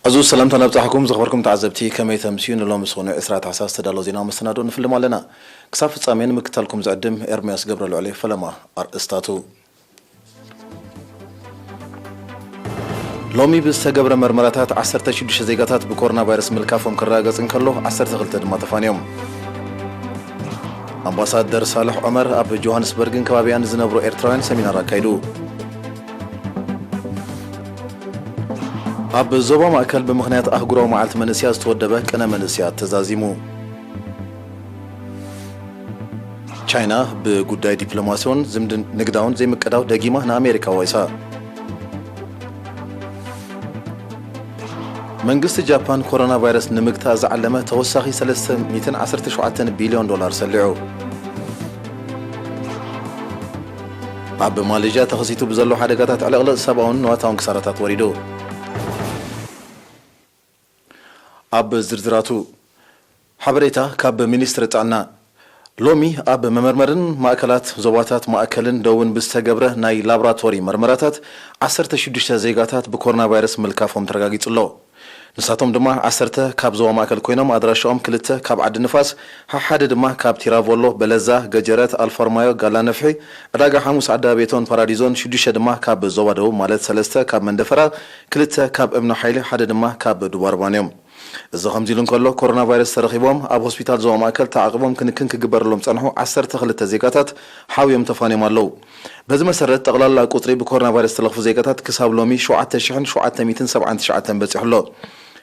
ኣዝዩ ሰላምታ ናብጻሕኩም ዘኽበርኩም ተዓዘብቲ፣ ከመይ ተምስዩ? ንሎሚ ዝኾነ ዕስራ ታሕሳስ ዝተዳሎ ዜናዊ መሰናዶ ንፍልም ኣለና። ክሳብ ፍጻሜ ንምክታልኩም ዝዕድም ኤርምያስ ገብረልዑል እየ። ፈለማ ኣርእስታቱ። ሎሚ ብዝተገብረ መርመራታት ዓሰርተ ሽዱሽተ ዜጋታት ብኮሮና ቫይረስ ምልካፎም ክረጋገጽ እንከሎ፣ ዓሰርተ ክልተ ድማ ተፋንዮም። ኣምባሳደር ሳልሕ ዑመር ኣብ ጆሃንስበርግን ከባቢኣን ዝነብሩ ኤርትራውያን ሰሚናር ኣካይዱ። ኣብ ዞባ ማእከል ብምኽንያት ኣህጉራዊ መዓልቲ መንእስያት ዝተወደበ ቅነ መንእስያት ተዛዚሙ። ቻይና ብጉዳይ ዲፕሎማሲውን ዝምድን ንግዳውን ዘይምቅዳው ደጊማ ንኣሜሪካ ዋይሳ። መንግስቲ ጃፓን ኮሮና ቫይረስ ንምግታእ ዝዓለመ ተወሳኺ ሰለስተ ሚእትን ዓሰርተ ሸውዓተን ቢልዮን ዶላር ሰሊዑ። ኣብ ማሌዥያ ተኸሲቱ ብዘሎ ሓደጋታት ዕልቕልቕ ሰብኣውን ንዋታውን ክሳራታት ወሪዱ። ኣብ ዝርዝራቱ። ሓበሬታ ካብ ሚኒስትሪ ጥዕና። ሎሚ ኣብ መመርመርን ማእከላት ዞባታት ማእከልን ደቡብን ብዝተገብረ ናይ ላቦራቶሪ መርመራታት ዓሰርተ ሽዱሽተ ዜጋታት ብኮሮና ቫይረስ ምልካፎም ተረጋጊጹ ኣሎ። ንሳቶም ድማ ዓሰርተ ካብ ዞባ ማእከል ኮይኖም ኣድራሻኦም ክልተ ካብ ዓዲ ንፋስ፣ ሓደ ድማ ካብ ቲራቮሎ፣ በለዛ፣ ገጀረት፣ ኣልፋርማዮ፣ ጋላ ነፍሒ፣ ዕዳጋ ሓሙስ፣ ዓዲ ኣቤቶን ፓራዲዞን፣ ሽዱሽተ ድማ ካብ ዞባ ደቡብ ማለት ሰለስተ ካብ መንደፈራ፣ ክልተ ካብ እምኒ ሓይሊ፣ ሓደ ድማ ካብ ዱባርባን እዮም። እዚ ከምዚ ኢሉ እንከሎ፣ ኮሮና ቫይረስ ተረኺቦም ኣብ ሆስፒታል ዞባ ማእከል ተዓቕቦም ክንክን ክግበረሎም ጸንሑ ዓሰርተ ክልተ ዜጋታት ሓውዮም ተፋንዮም ኣለዉ። በዚ መሰረት፣ ጠቕላላ ቁጽሪ ብኮሮና ቫይረስ ዝተለኽፉ ዜጋታት ክሳብ ሎሚ ሸውዓተ ሽሕን ሸውዓተ ሚእትን ሰብዓን ትሽዓተን በጺሑ ኣሎ።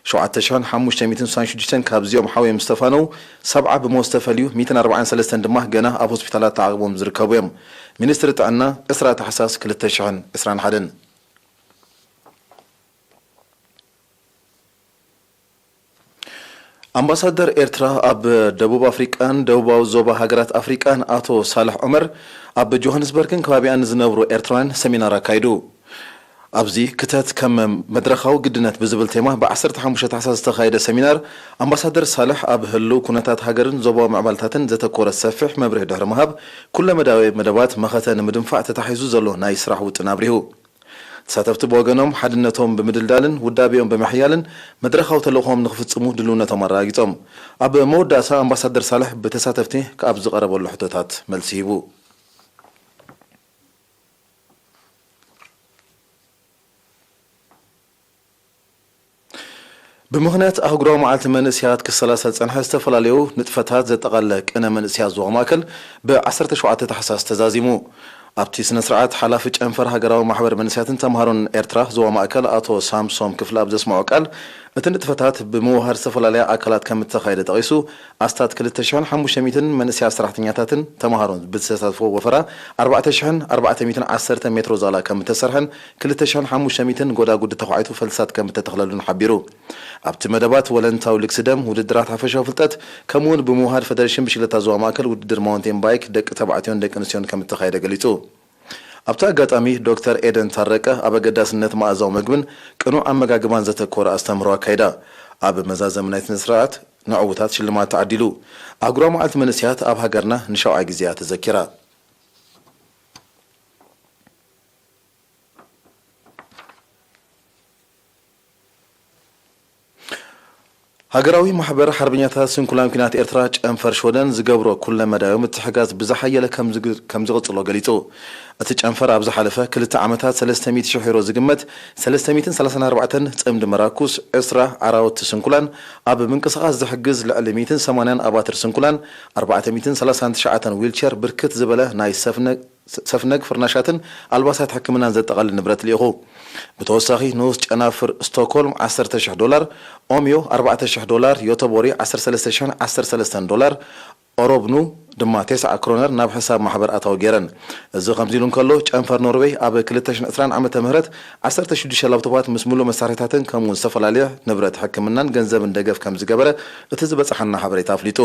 ሸውዓተ ሽሕን ሓሙሽተ ሚእትን ስሳን ሽዱሽተን ካብዚኦም ሓውዮም ዝተፋነዉ፣ ሰብዓ ብሞት ዝተፈልዩ፣ ሚእትን ኣርባዓን ሰለስተን ድማ ገና ኣብ ሆስፒታላት ተዓቕቦም ዝርከቡ እዮም። ሚኒስትሪ ጥዕና፣ ዕስራ ታሕሳስ ክልተ ሽሕን ዕስራን ሓደን። ኣምባሳደር ኤርትራ ኣብ ደቡብ ኣፍሪቃን ደቡባዊ ዞባ ሃገራት ኣፍሪቃን ኣቶ ሳልሕ ዑመር፣ ኣብ ጆሃንስበርግን ከባቢኣን ዝነብሩ ኤርትራውያን ሰሚናር ኣካይዱ። ኣብዚ ክተት ከም መድረኻዊ ግድነት ብዝብል ቴማ ብ ዓሰርተ ሓሙሽተ ታሕሳስ ዝተኻየደ ሰሚናር፣ ኣምባሳደር ሳልሕ ኣብ ህልው ኩነታት ሃገርን ዞባዊ ምዕባለታትን ዘተኮረ ሰፊሕ መብርሂ ድሕሪ ምሃብ፣ ኩለመዳያዊ መደባት መኸተ ንምድንፋዕ ተታሒዙ ዘሎ ናይ ስራሕ ውጥን ኣብሪሁ። ተሳተፍቲ ብወገኖም፣ ሓድነቶም ብምድልዳልን ውዳቤኦም ብምሕያልን መድረኻዊ ተልእኾኦም ንኽፍጽሙ ድልውነቶም ኣረጋጊጾም። ኣብ መወዳእታ፣ ኣምባሳደር ሳልሕ ብተሳተፍቲ ኣብ ዝቐረበሉ ሕቶታት መልሲ ሂቡ። ብምኽንያት ኣህጉራዊ መዓልቲ መንእስያት ክሰላሰል ዝጸንሐ ዝተፈላለዩ ንጥፈታት ዘጠቓለለ ቅነ መንእስያት ዞባ ማእከል ብ ዓሰርተ ሸውዓተ ታሕሳስ ተዛዚሙ። ኣብቲ ስነ ስርዓት፣ ሓላፊ ጨንፈር ሃገራዊ ማሕበር መንእስያትን ተምሃሮን ኤርትራ ዞባ ማእከል ኣቶ ሳምሶም ክፍለ ኣብ ዘስምዖ ቃል፣ እቲ ንጥፈታት ብምውህሃድ ዝተፈላለያ ኣካላት ከም እተኻየደ ጠቒሱ፣ ኣስታት ክልተ ሽሕን ሓሙሽተ ሚእትን መንእስያት ሰራሕተኛታትን ተምሃሮን ብዝተሳትፎ ወፈራ፣ ኣርባዕተ ሽሕን ኣርባዕተ ሚእትን ዓሰርተ ሜትሮ ዛላ ከም እተሰርሐን፣ ክልተ ሽሕን ሓሙሽተ ሚእትን ጎዳጉዲ ተዃዒቱ ፈልስታት ከም እተተኽለሉን ሓቢሩ። ኣብቲ መደባት፣ ወለንታዊ ልግሲ ደም፣ ውድድራት ሓፈሻዊ ፍልጠት፣ ከምኡ'ውን ብምውሃድ ፈደረሽን ብሽክለታ ዞባ ማእከል ውድድር ማውንቴን ባይክ ደቂ ተባዕትዮን ደቂ ኣንስትዮን ከም እተኻየደ ገሊጹ። ኣብቲ ኣጋጣሚ፣ ዶክተር ኤደን ታረቀ ኣብ ኣገዳስነት መኣዛዊ መግብን ቅኑዕ ኣመጋግባን ዘተኮረ ኣስተምህሮ ኣካይዳ። ኣብ መዛዘሚ ናይቲ ስነ ስርዓት፣ ንዕዉታት ሽልማት ተዓዲሉ። ኣህጉራዊ መዓልቲ መንእስያት ኣብ ሃገርና ንሻውዓይ ግዜ እያ ተዘኪራ። ሃገራዊ ማሕበር ሓርበኛታት ስንኩላን ኲናት ኤርትራ ጨንፈር ሽወደን ዝገብሮ ኩለመዳያዊ ምትሕጋዝ ብዝሓየለ ከም ዝግ-፣ ከም ዝቕጽሎ ገሊጹ። እቲ ጨንፈር ኣብ ዝሓለፈ ክልተ ዓመታት ሰለስተ ሚእቲ ሽሕ ዩሮ ዝግመት ሰለስተ ሚእትን ሰላሳን ኣርባዕተን ጽምዲ መራኩስ፣ ዕስራ ዓራውቲ ስንኩላን ኣብ ምንቅስቓስ ዝሕግዝ ልዕሊ ሚእትን ሰማንያን ኣባትር ስንኩላን፣ ኣርባዕተ ሚእትን ሰላሳን ትሽዓተን ዊልቸር፣ ብርክት ዝበለ ናይ ሰፍነ-፣ ሰፍነግ ፍርናሻትን ኣልባሳት ሕክምናን ዘጠቓልል ንብረት ልኢኹ። ብተወሳኺ ንኡስ ጨናፍር ስቶክሆልም ዓሰርተ ሽሕ ዶላር፣ ኦምዮ ኣርባዕተ ሽሕ ዶላር፣ ዮተቦሪ ዓሰርተ ሰለስተ ሽሕን ዓሰርተ ሰለስተን ዶላር፣ ኦሮብኑ ድማ ተስዓ ክሮነር ናብ ሕሳብ ማሕበር ኣታዊ ገይረን። እዚ ከምዚ ኢሉ እንከሎ፣ ጨንፈር ኖርዌይ ኣብ ክልተ ሽሕን ዕስራን ዓመተ ምህረት ዓሰርተ ሽዱሽተ ላፕቶፓት ምስ ምሉእ መሳርሒታተን ከምኡውን ዝተፈላለየ ንብረት ሕክምናን ገንዘብን ደገፍ ከም ዝገበረ እቲ ዝበጽሓና ሓበሬታ ኣፍሊጡ።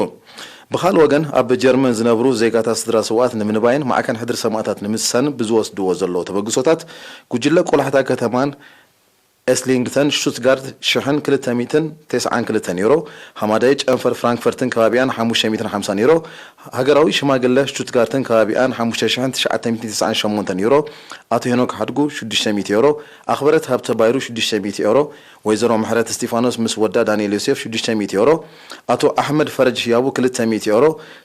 ብኻልእ ወገን፣ ኣብ ጀርመን ዝነብሩ ዜጋታት ስድራ ስውኣት ንምንባይን ማዕከን ሕድሪ ሰማእታት ንምስሳንን ብዝወስድዎ ዘለዉ ተበግሶታት፣ ጉጅለ ቆላሕታ ከተማን ኤስሊንግተን ሽቱትጋርት ሽሕን ክልተ ሚእትን ተስዓን ክልተን ዩሮ፣ ሃማዳይ ጨንፈር ፍራንክፈርትን ከባቢኣን ሓሙሽተ ሚእትን ሓምሳን ዩሮ፣ ሃገራዊ ሽማግለ ሽቱትጋርትን ከባቢኣን ሓሙሽተ ሽሕን ትሽዓተ ሚእትን ተስዓን ሸሞንተን ዩሮ፣ ኣቶ ሄኖክ ሓድጉ ሽዱሽተ ሚእቲ ዩሮ፣ ኣኽበረት ሃብተ ባይሩ ሽዱሽተ ሚእቲ ዩሮ፣ ወይዘሮ ምሕረት እስጢፋኖስ ምስ ወዳ ዳንኤል ዮሴፍ ሽዱሽተ ሚእቲ ዩሮ፣ ኣቶ ኣሕመድ ፈረጅ ህያቡ ክልተ ሚእቲ ዩሮ፣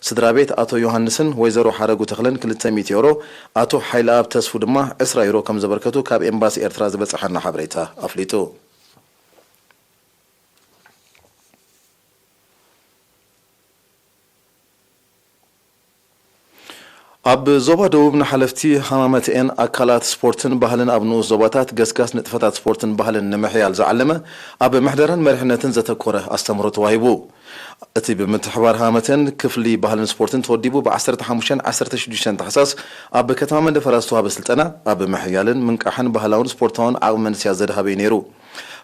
ስድራ ቤት ኣቶ ዮሃንስን ወይዘሮ ሓረጉ ተኽለን ክልተ ሚእቲ ዩሮ፣ ኣቶ ሓይለኣብ ተስፉ ድማ ዕስራ ዩሮ ከም ዘበርከቱ ካብ ኤምባሲ ኤርትራ ዝበጽሓና ሓበሬታ ኣፍሊጡ። ኣብ ዞባ ደቡብ ንሓለፍቲ ሃማመተኤን ኣካላት ስፖርትን ባህልን ኣብ ንኡስ ዞባታት ገስጋስ ንጥፈታት ስፖርትን ባህልን ንምሕያል ዝዓለመ ኣብ ምሕደራን መሪሕነትን ዘተኮረ ኣስተምህሮ ተዋሂቡ። እቲ ብምትሕባር ሃመተን ክፍሊ ባህልን ስፖርትን ተወዲቡ ብ ዓሰርተ ሓሙሽተን ዓሰርተ ሽዱሽተን ታሕሳስ ኣብ ከተማ መንደፈራ ዝተዋህበ ስልጠና ኣብ ምሕያልን ምንቃሕን ባህላውን ስፖርታውን ዓቕሚ መንእሰያት ዘድሃበ እዩ ነይሩ።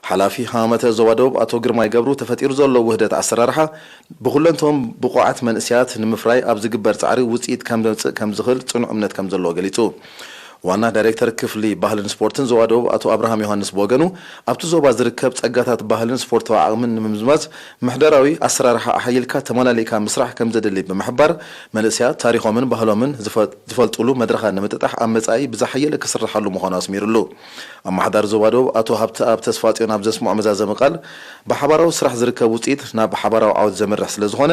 ሓላፊ ሃመተ ዞባ ደቡብ ኣቶ ግርማይ ገብሩ ተፈጢሩ ዘሎ ውህደት ኣሰራርሓ ብኩለንቶም ብቑዓት መንእሰያት ንምፍራይ ኣብ ዝግበር ጻዕሪ ውጽኢት ከም ዘምጽእ ከም ዝኽእል ጽኑዕ እምነት ከም ዘለዎ ገሊጹ። ዋና ዳይሬክተር ክፍሊ ባህልን ስፖርትን ዞባ ደቡብ ኣቶ ኣብርሃም ዮሃንስ ብወገኑ ኣብቲ ዞባ ዝርከብ ጸጋታት ባህልን ስፖርታዊ ዓቕምን ንምምዝማዝ ምሕደራዊ ኣሰራርሓ ኣሓይልካ ተመላሊእካ ምስራሕ ከም ዘድሊ ብምሕባር መንእሰያት ታሪኾምን ባህሎምን ዝፈ- ዝፈልጡሉ መድረኻት ንምጥጣሕ ኣብ መጻኢ ብዝሓየለ ክስርሓሉ ምዃኑ ኣስሚሩሉ። ኣመሓዳሪ ዞባ ደቡብ ኣቶ ሃብተኣብ ተስፋጽዮን ኣብ ዘስምዖ መዛዘሚ ቃል ብሓባራዊ ስራሕ ዝርከብ ውጽኢት ናብ ሓባራዊ ዓወት ዘምርሕ ስለዝኾነ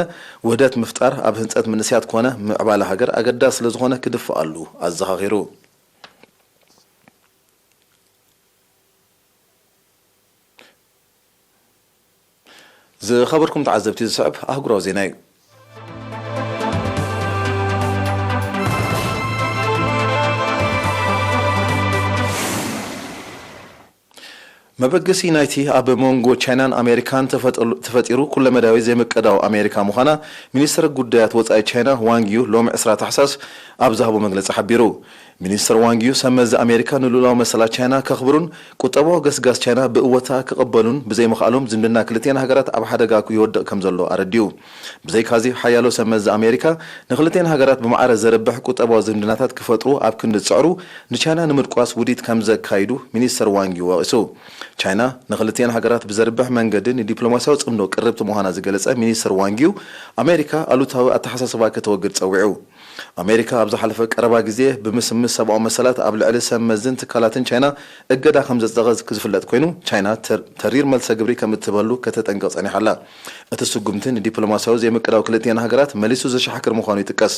ውህደት ምፍጣር ኣብ ህንጸት መንእሰያት ኮነ ምዕባለ ሃገር ኣገዳሲ ስለዝኾነ ክድፍኣሉ ኣዘኻኺሩ። ዝኸበርኩም ተዓዘብቲ፣ ዝስዕብ ኣህጉራዊ ዜና እዩ። መበገሲ ናይቲ ኣብ መንጎ ቻይናን ኣሜሪካን ተፈጠሉ- ተፈጢሩ ኩለመዳያዊ ዘይምቅዳው ኣሜሪካ ምዃና ሚኒስትር ጉዳያት ወጻኢ ቻይና ዋንግ ዩ ሎሚ ዕስራ ታሕሳስ ኣብ ዝሃቦ መግለጺ ሓቢሩ። ሚኒስትር ዋንግ ዩ ሰመዚ ኣሜሪካ ንልኡላዊ መሰላት ቻይና ከኽብሩን ቁጠባዊ ገስጋስ ቻይና ብእወታ ክቕበሉን ብዘይምኽኣሎም ዝምድና ክልቲኤን ሃገራት ኣብ ሓደጋ ይወድቕ ከም ዘሎ ኣረዲኡ። ብዘይካዚ ሓያሎ ሰመዚ ኣሜሪካ ንክልቲኤን ሃገራት ብማዕረ ዘርብሕ ቁጠባዊ ዝምድናታት ክፈጥሩ ኣብ ክንዲ ዝጽዕሩ ንቻይና ንምድቋስ ውዲት ከም ዘካይዱ ሚኒስትር ዋንግ ዩ ወቒሱ። ቻይና ንክልቲኤን ሃገራት ብዘርብሕ መንገዲ ንዲፕሎማስያዊ ጽምዶ ቅርብቲ ምዃና ዝገለጸ ሚኒስትር ዋንግ ዩ ኣሜሪካ ኣሉታዊ ኣተሓሳስባ ከተወግድ ጸዊዑ። ኣሜሪካ ኣብ ዝሓለፈ ቀረባ ግዜ ብምስምስ ሰብኣዊ መሰላት ኣብ ልዕሊ ሰብ መዝን ትካላትን ቻይና እገዳ ከም ዘጽደቐ ዝፍለጥ ኮይኑ ቻይና ተር- ተሪር መልሰ ግብሪ ከም እትህበሉ ከተጠንቅቕ ጸኒሓ ኣላ። እቲ ስጉምቲ ንዲፕሎማስያዊ ዘይምቅዳው ክልቲኤን ሃገራት መሊሱ ዘሻሕክር ምዃኑ ይጥቀስ።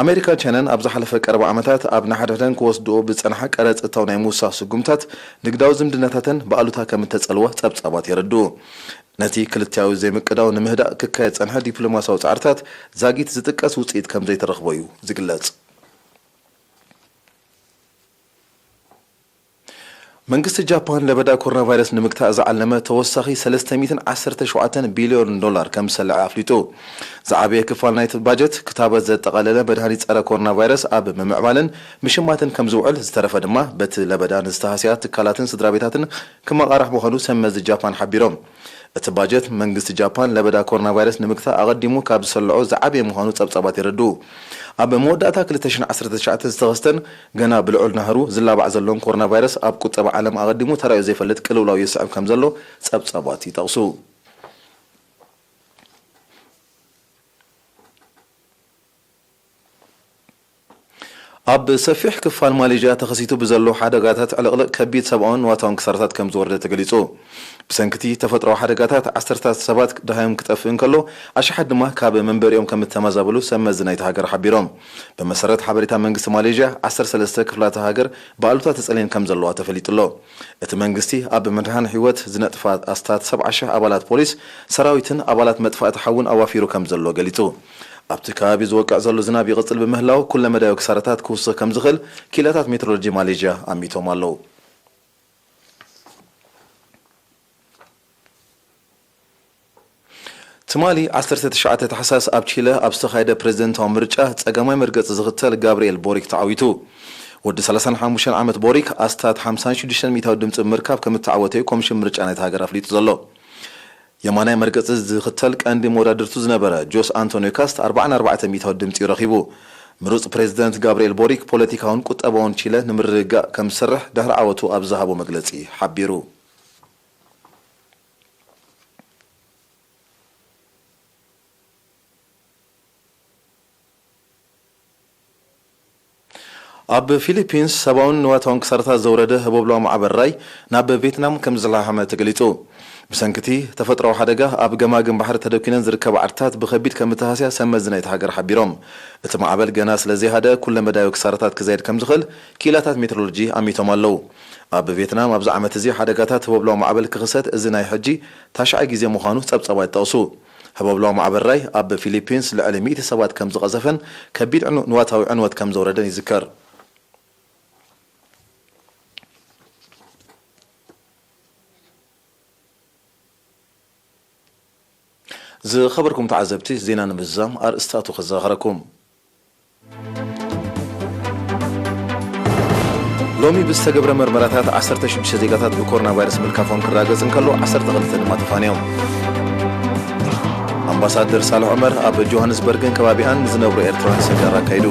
ኣሜሪካን ቻይናን ኣብ ዝሓለፈ ቀረባ ዓመታት ኣብ ንሓድሕደን ክወስድኦ ብዝጸንሓ ቀረጽ እታው ናይ ምውሳኽ ስጉምታት ንግዳዊ ዝምድናታተን ብኣሉታ ከም እተጸልወ ጸብጻባት የረድኡ። ነቲ ክልቲኣዊ ዘይምቅዳው ንምህዳእ ክካየድ ዝጸንሐ ዲፕሎማስያዊ ጻዕርታት ዛጊት ዝጥቀስ ውጽኢት ከም ዘይተረኽቦ እዩ ዝግለጽ። መንግስቲ ጃፓን ለበዳ ኮሮና ቫይረስ ንምግታእ ዝዓለመ ተወሳኺ ሰለስተ ሚእትን ዓሰርተ ሸውዓተን ቢልዮን ዶላር ከም ዝሰልዐ ኣፍሊጡ። ዝዓበየ ክፋል ናይቲ ባጀት ክታበት ዘጠቓለለ መድሃኒት ጸረ ኮሮና ቫይረስ ኣብ ምምዕባልን ምሽማትን ከም ዝውዕል፣ ዝተረፈ ድማ በቲ ለበዳ ንዝተሃስያ ትካላትን ስድራ ቤታትን ክመቓራሕ ምዃኑ ሰብ መዚ ጃፓን ሓቢሮም። እቲ ባጀት መንግስቲ ጃፓን ለበዳ ኮሮና ቫይረስ ንምግታእ ኣቐዲሙ ካብ ዝሰልዖ ዝዓበየ ምዃኑ ጸብጻባት የረድኡ። ኣብ መወዳእታ ክልተ ሽሕን ዓሰርተ ትሽዓተ ዝተኸስተን ገና ብልዑል ናህሩ ዝላባዕ ዘሎን ኮሮና ቫይረስ ኣብ ቁጠባ ዓለም ኣቐዲሙ ተራእዩ ዘይፈልጥ ቅልውላው ይስዕብ ከም ዘሎ ጸብጻባት ይጠቕሱ። ኣብ ሰፊሕ ክፋል ማሌዥያ ተኸሲቱ ብዘሎ ሓደጋታት ዕልቕልቕ ከቢድ ሰብኣውን ንዋታውን ክሳራታት ከም ዝወረደ ተገሊጹ። ብሰንክቲ ተፈጥሮዊ ሓደጋታት ዓሰርታት ሰባት ደሃዮም ክጠፍእ እንከሎ ኣሽሓት ድማ ካብ መንበሪኦም ከም እተመዛበሉ ሰብ መዚ ናይቲ ሃገር ሓቢሮም። ብመሰረት ሓበሬታ መንግስቲ ማሌዥያ ዓሰርተ ሰለስተ ክፍላተ ሃገር ብኣሉታ ተጸልየን ከም ዘለዋ ተፈሊጡ ኣሎ። እቲ መንግስቲ ኣብ ምድሓን ህይወት ዝነጥፋ ኣስታት ሰብዓ ሽሕ ኣባላት ፖሊስ ሰራዊትን ኣባላት መጥፋእቲ ሓውን ኣዋፊሩ ከም ዘሎ ገሊጹ። ኣብቲ ከባቢ ዝወቅዕ ዘሎ ዝናብ ይቕጽል ብምህላው ኩለመዳያዊ ክሳራታት ክውስኽ ከም ዝኽእል ክኢላታት ሜትሮሎጂ ማሌዥያ ኣሚቶም ኣለዉ። ትማሊ ዓሰርተ ትሽዓተ ታሕሳስ ኣብ ቺለ ኣብ ዝተኻየደ ፕሬዝደንታዊ ምርጫ ጸጋማይ መርገጺ ዝኽተል ጋብርኤል ቦሪክ ተዓዊቱ። ወዲ ሰላሳን ሓሙሽተን ዓመት ቦሪክ ኣስታት ሓምሳን ሽዱሽተን ሚእታዊ ድምጺ ብምርካብ ከም እተዓወተ እዩ ኮሚሽን ምርጫ ናይቲ ሃገር ኣፍሊጡ ዘሎ። የማናይ መርገጺ ዝኽተል ቀንዲ መወዳድርቱ ዝነበረ ጆስ ኣንቶኒዮ ካስት ኣርባዓን ኣርባዕተን ሚእታዊ ድምጺ እዩ ረኺቡ። ምሩጽ ፕሬዝደንት ጋብርኤል ቦሪክ ፖለቲካውን ቁጠባውን ቺለ ንምርግጋእ ከም ዝሰርሕ ድሕሪ ዓወቱ ኣብ ዝሃቦ መግለጺ ሓቢሩ። ኣብ ፊሊፒንስ ሰብኣውን ንዋታውን ክሳራታት ዘውረደ ህቦብላዊ ማዕበል ራይ ናብ ቬትናም ከም ዝለሓመ ተገሊጹ። ብሰንኪ እቲ ተፈጥሮኣዊ ሓደጋ ኣብ ገማግም ባሕሪ ተደኲነን ዝርከባ ዓድታት ብኸቢድ ከም እተሃስያ ሰብ መዚ ናይቲ ሃገር ሓቢሮም። እቲ ማዕበል ገና ስለ ዘይሃደ ኩለ መዳያዊ ክሳራታት ክዘይድ ከም ዝኽእል ክኢላታት ሜትሮሎጂ ኣሚቶም ኣለዉ። ኣብ ቬትናም ኣብዚ ዓመት እዚ ሓደጋታት ህቦብላዊ ማዕበል ክኽሰት እዚ ናይ ሕጂ ታሽዓይ ግዜ ምዃኑ ጸብጻባት ይጠቕሱ። ህቦብላዊ ማዕበል ራይ ኣብ ፊሊፒንስ ልዕሊ ሚእቲ ሰባት ከም ዝቐዘፈን ከቢድ ዕኑ-፣ ንዋታዊ ዕንወት ከም ዘውረደን ይዝከር። ዝኸበርኩም ተዓዘብቲ፣ ዜና ንምዝዛም ኣርእስታቱ ከዘኻኽረኩም። ሎሚ ብዝተገብረ መርመራታት ዓሰርተ ሽዱሽተ ዜጋታት ብኮሮና ቫይረስ ምልካፎም ክረጋገጽ እንከሎ፣ ዓሰርተ ክልተ ድማ ተፋንዮም። ኣምባሳደር ሳልሕ ዑመር ኣብ ጆሃንስበርግን ከባቢኣን ንዝነብሩ ኤርትራውያን ሰጋር ኣካይዱ።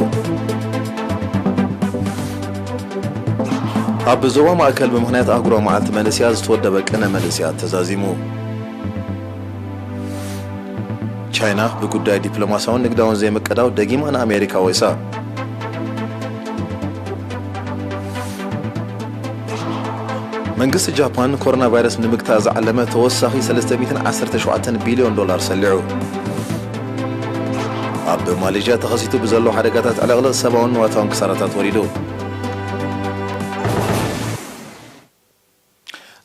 ኣብ ዞባ ማእከል ብምኽንያት ኣህጉራዊ መዓልቲ መንእስያት ዝተወደበ ቅነ መንእስያት ተዛዚሙ። ቻይና ብጉዳይ ዲፕሎማስያውን ንግዳውን ዘይምቅዳው ደጊማ ንኣሜሪካ ወይሳ። መንግስቲ ጃፓን ኮሮና ቫይረስ ንምግታእ ዝዓለመ ተወሳኺ ሰለስተ ሚእትን ዓሰርተ ሸውዓተን ቢልዮን ዶላር ሰሊዑ። ኣብ ማሌዥያ ተኸሲቱ ብዘሎ ሓደጋታት ዕልቕልቕ ሰብኣውን ንዋታውን ክሳራታት ወሪዱ።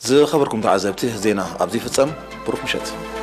ዝኸበርኩም ተዓዘብቲ፣ ዜና ኣብዚ ይፍጸም። ብሩኽ ምሸት።